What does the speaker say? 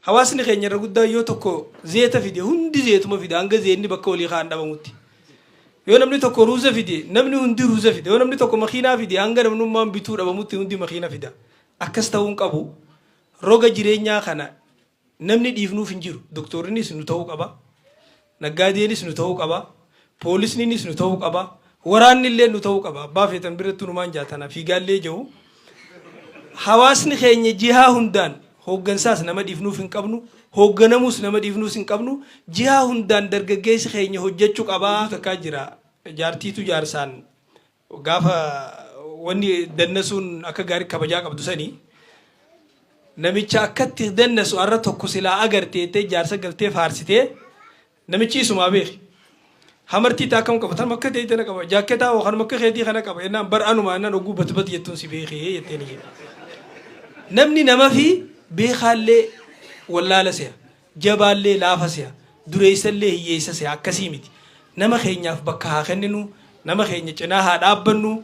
Hawaasni keenya irra guddaa yoo tokko zeeta fide, hundi zeetuma fida hanga zeenni bakka walii kaan dhabamutti. Yoo namni tokko ruuza fide, namni hundi ruuza fida. Yoo namni tokko makiinaa fide, hanga namnummaan bituu dhabamutti hundi makiina fida. Akkas ta'uu hin qabu. Roga jireenyaa kana namni dhiifnuuf hin jiru. Doktorrinis nu ta'uu qaba. Naggaadeenis nu ta'uu qaba. Poolisniinis nu ta'uu qaba. Waraanni illee nu ta'uu qaba. Abbaa feetan biratti numaan jaatana fiigaallee jiru. Hawaasni keenya jihaa hundaan hooggansaas nama dhiifnuuf hin qabnu. Hoogganamuus nama dhiifnuus hin qabnu. Jihaa hundaan dargaggeessi keenya hojjechuu qabaa. Takkaa jira. Jaartiitu jaarsaan gaafa wanni dannasuun akka gaarii kabajaa qabdu sanii, namicha akkatti dannasu har'a tokko silaa agarteettee jaarsa galtee faarsitee, namichi isumaa beeki. Hamartii taa akkam qaba? Tanuma akka ta'e tana qaba. Jaakketaa hoo? Kanuma akka keetii kana qaba. Jennaan, bar anuma jennaan, oguu bat bat jettuun si beekee jetteen jedhe. Namni nama fi beekaallee wallaala se'a. Jabaallee laafa se'a. Dureessallee hiyyeessa se'a. Akkasii miti. Nama keenyaaf bakka haa kenninu. Nama keenya cinaa haa dhaabbannu.